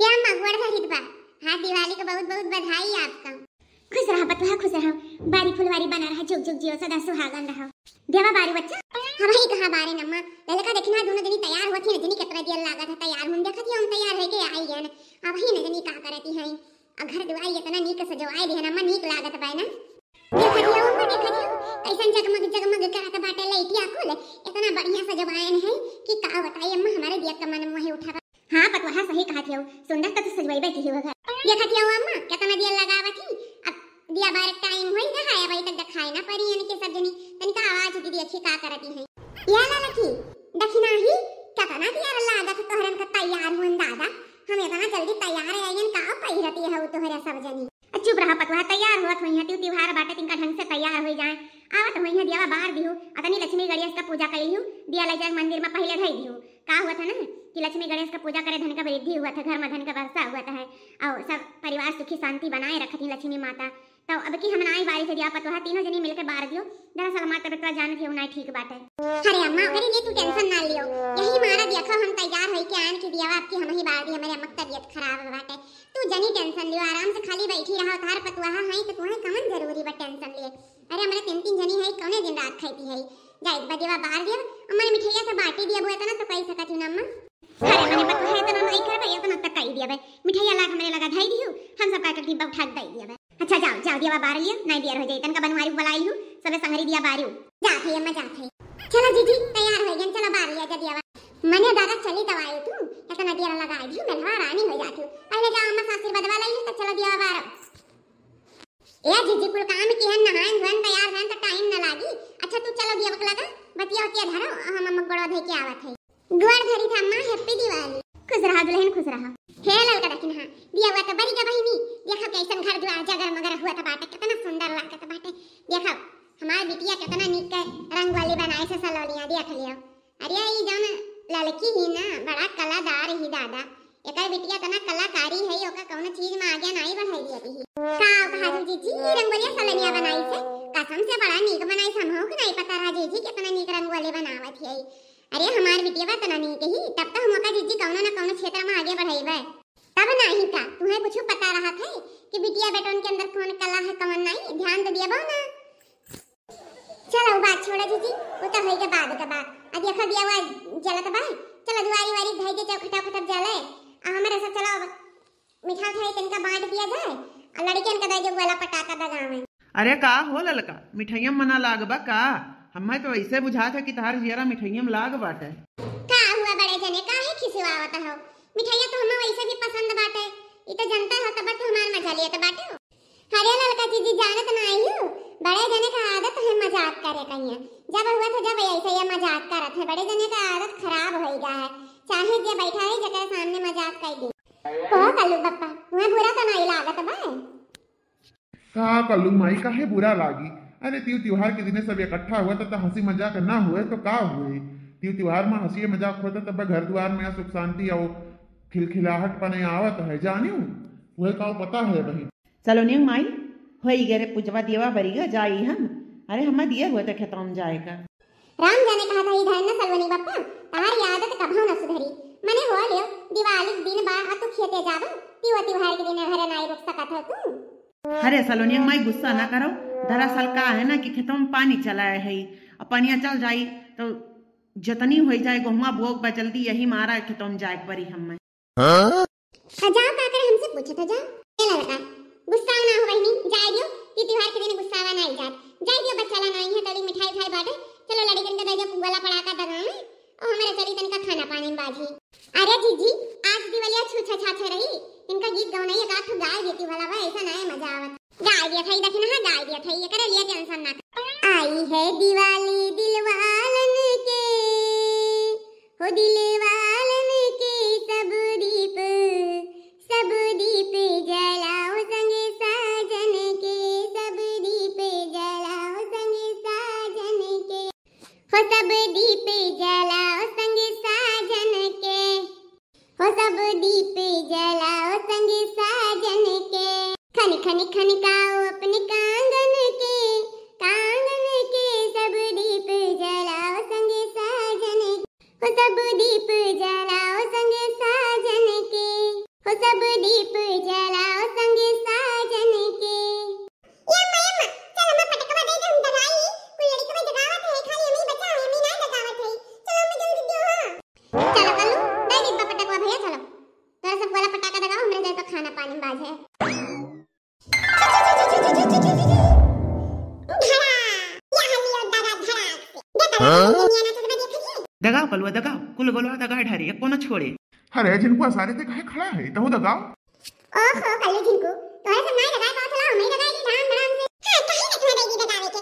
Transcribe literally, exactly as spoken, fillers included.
या अम्मा, गोड़ धरित बा। हाँ, दिवाली के बहुत बहुत बधाई आपका। खुश रहा पतोहा, खुश रहा। बारी फुलवारी बना रहा, जुग जुग जियो, सदा सुहागन रहो। देवा बारी बच्चा, हम ही कहा बारे नम्मा। ललका देखी ना, दोनों जनी तैयार होती न, जनी कितना देर लागत है तैयार होन। देखत ही हम तैयार होके आई गए न। अब ही न जनी का करती हैं। आ घर दुआर इतना नीक सजवाए दिहन अम्मा, नीक लागत बा ना। देखत ही अम्मा, देखत ही कैसन जगमग जगमग करत बाटे लइटिया कुल। इतना बढ़िया सजवाएन है कि का बताई अम्मा, हमारे देख के मन मोहे उठा। हाँ पतोहा, सही कहत हियो, सुंदर त तू सजवइबे की हो घर। देखत हियो अम्मा, केतना दिया लगावत ही। अब दिया बारे टाइम होई रहा है, अबही तक देखाई ना पड़ी इनके सब जनी। तनिका आवाज दी, देखी का करती हैं। या ललकी, देखी नाही, केतना दिया लागत तोहरन का तैयार हुन दादा। हम इतना जल्दी तैयार आइन, का पहिरती है तोहरे सब जनी। आ चुप रहा पतोहा, तैयार होत होइहैं, तिउ तिउहार बाटे, तिनका ढंग से तैयार होइ जाए। आवत होइहैं, दियावा बार दिहु, अतनी लक्ष्मी गणेश का पूजा कइ लिहु, दिया ले जाए मंदिर में पहिले धइ दिहु। का हुआ था ना कि लक्ष्मी गणेश का पूजा करे धन का वृद्धि हुआ था, घर में धन का वर्षा हुआ था है, और सब परिवार सुखी शांति बनाए रखत ही लक्ष्मी माता। तो अब की हम नाई बारी से दिया पतोहा, तीनों जनी मिलके बार दियो, दरअसल हमार तबियत थोड़ा जानत है, उ नाई ठीक बाटे। अरे अम्मा, ओकरे लिए तू टेंशन ना लियो, यही मारा देखो हम तैयार होइके आन कि दियावा आपकी हम ही बार दी, हमारे अम्मा की तबियत खराब बाटे। तू जनी टेंशन लियो, आराम से खाली बैठी रहा, तोहार पतोहा है तो तुम्हें कमन जरूरी बा टेंशन लिए। अरे हमारे तीन तीन जनी है, कौने दिन रात खाती है। जा एक बार दियावा बार दिया, अम्मा ने मिठाइया से बाटी दिया, वो इतना तो कही सकत ही ना अम्मा। अरे मने पतोहा इतना नहीं करबे, इतना तो कही दिया बे। मिठाइया लाग हमारे लगा धई दियो, हम सब का डिब्बा उठा के दे दिया बे। अच्छा जाओ, जाओ दियावा बार लियो, नहीं दिया रह जाई, तनका बनवारी बुलाई लियो, सबे संगरी दिया बारियो। जात है अम्मा, जात है। चलो जीजी, तैयार हो गए, चलो बार लिया जा दियावा। मने दादा चली तब आयो तू, इतना दिया लगाई दी, मेलवा रानी हो जाती हूँ। पहले जाओ अम्मा से आशीर्वाद वाला ही, तो चलो दियावा बार। ए जीजी, कुल काम किहन, नहायन धोयन, तैयार भयन, तो टाइम न लागी। अच्छा तू चलो दिया बकला का, बतिया उतिया धरो, हम अम्मा गोड़वा धोई के आवत है। गोड़ धरी था अम्मा, happy दिवाली। खुश रहा दुल्हन, खुश रहा। हे ललका दखिन, हाँ, दिया हुआ तो बरी का बहिनी, देखो कैसन घर दुआर जगर मगर हुआ तो बाटे, कितना सुंदर लागत बाटे। देखो हमार बिटिया कितना नीक के रंगोली बनाए से सलोनिया, देख लियो। अरे ई जौन ललकी ही ना, बड़ा कलादार ही दादा, एकर बिटिया इतना कलाकारी है, ओका कौनो चीज में आगे नहीं बढ़ाई दिया ही। का कहा जीजी, ई रंगोलिया सलोनिया बनाई से, कसम से बड़ा नीक बनाई से, हमहू के नहीं पता रहा जीजी कितना नीक रंगोली बनावत है। अरे हमार बिटिया बा तना नीक ही, तब तो हम ओका जीजी कौनो ना कौनो क्षेत्र में आगे बढ़ाईबे। तब नहीं का, तुम्हें कुछ पता रहा था कि बिटिया बेटन के अंदर कौन कला है कौन नहीं, ध्यान तो दिया ना। चलो बात छोड़ा जीजी, वो तो होई के बाद का बात। अब देखो दिया हुआ जलत बा, चलो दुआरी वारी धई के चौखटा उखटा जले, आ हमारे सब चलो अब मिठाई उठाई तनिका बांट दिया जाए, आ लड़कियन का दे जो गोला पटाखा दगावे। अरे का हो ललका, मिठाइया मना लाग बा का? हमें तो ऐसे बुझात है कि तहार जियरा मिठाइया में लाग बाटे। का हुआ बड़े जने, काहे खिसियावत हो? मिठाइया तो हमें वैसे भी पसंद बाटे, ई तो जनता हो तब तो हमार मजा लियत बाटे। अरे ललका जीजी जानत नाई हो, बड़े जने का आदत है मजाक करे कहिया। जब हुआ था जब ऐसे ये मजाक करत है, बड़े जने का आदत खराब होई गा है। चाहे जे बैठा है जकरे सामने मजाक कर दी। कहो कल्लू बप्पा, तुम्हें बुरा तो नहीं लागत बा? का कल्लू माई, काहे बुरा लागी? अरे तीज त्योहार के दिने सब इकट्ठा हुआ था तो हंसी मजाक ना हुए तो का हुए? तीज त्योहार में हंसी मजाक होता तब घर द्वार में सुख शांति और खिलखिलाहट पने आवत है, जानियो? वह का पता है बहिन? सलोनियंग माई, होई गे रे पूजवा, दियवा बरिगा जाई हम। अरे हम्मा दिया हुआ तो खेतवा में जाए का। राम जाने कहा था, ई धन न सलोनी बप्पा, तहार आदत कभो न सुधरी। मने हो लियो, दिवाली के दिन बा, आ तू खेते जाबो, तीज त्योहार के दिन घरे नाई रुक सकत हो तू। अरे सलोनियंग माई गुस्सा ना करो, दरअसल का है ना कि खेतवा में पानी चला है, अब पनिया चल जाई तो जतनी होई जाए गोहुआ बोक बा, जल्दी यही मारा खेतवा में जाए के परी हम्मे। हाँ? आ जाओ का करे हमसे पूछत हो, जाओ। ए ललका, गुस्सा ना हो बहिनी, जाए दियो, तीज त्योहार के दिन गुस्सावा ना आई जात। जाए दियो बच्चा ला नाई है, तोरी मिठाई उठाई बाटे, चलो लड़िकन के दे दियो गोला पटाखा दगावे, और हमारे चली तनिका खाना पानी में बाझी। अरे जीजी, आज दिवलिया छूछा छाछे रही, इनका गीत गौनई एक आध ठो गाय देती वाला बा, ऐसा ना है मजा आवत। गाय दिया था, ई देखी ना, गाय दिया था, ये करे लिए टेंशन ना। आई है दिवाली दिलवालन के, हो दिलवालन के सब दीप, सब दीप जलाओ संग साजन के, सब दीप जलाओ संग साजन के, हो सब दीप जलाओ संग साजन के। हो सब दीप जलाओ संग साजन के। खन खन खनकाओ अपने कांगन के, कांगन के सब दीप जलाओ संग साजन के। हो सब दीप जलाओ संग साजन के। ओ सब दीप जलाओ संग साजन के। ए अम्मा, ए अम्मा, चल अम्मा पटकवा दे दे, हम दगाई। कुल लड़कवा दगावत है, खाली हमही बचा है, हमही ना दगावत है। चलो अम्मा जल्दी दियो, हाँ। चलो कल्लू, दे दीप पटकवा भैया, चलो। तोरा सब वाला पटाखा दगाओ, हमरे जाए तो खाना पानी बाजे। धड़ा, या हल्ली और दगा धड़ाक से। देखा हाँ? दुनिया ना तो देखा जी। दगाओ कलुआ दगाओ, कुल गोलवा दगा ढारी, एको न छोड़े। अरे झिनकुआ सारे ते काहे खड़ा है, तहु दगाओ। ओहो कल्लू झिनकू, तोहरे सब नाई दगाए पावत होला, हमही दगाए दी धड़ाम धड़ाम से। हाँ, काहे ना तोहरे दीदी दगावे के,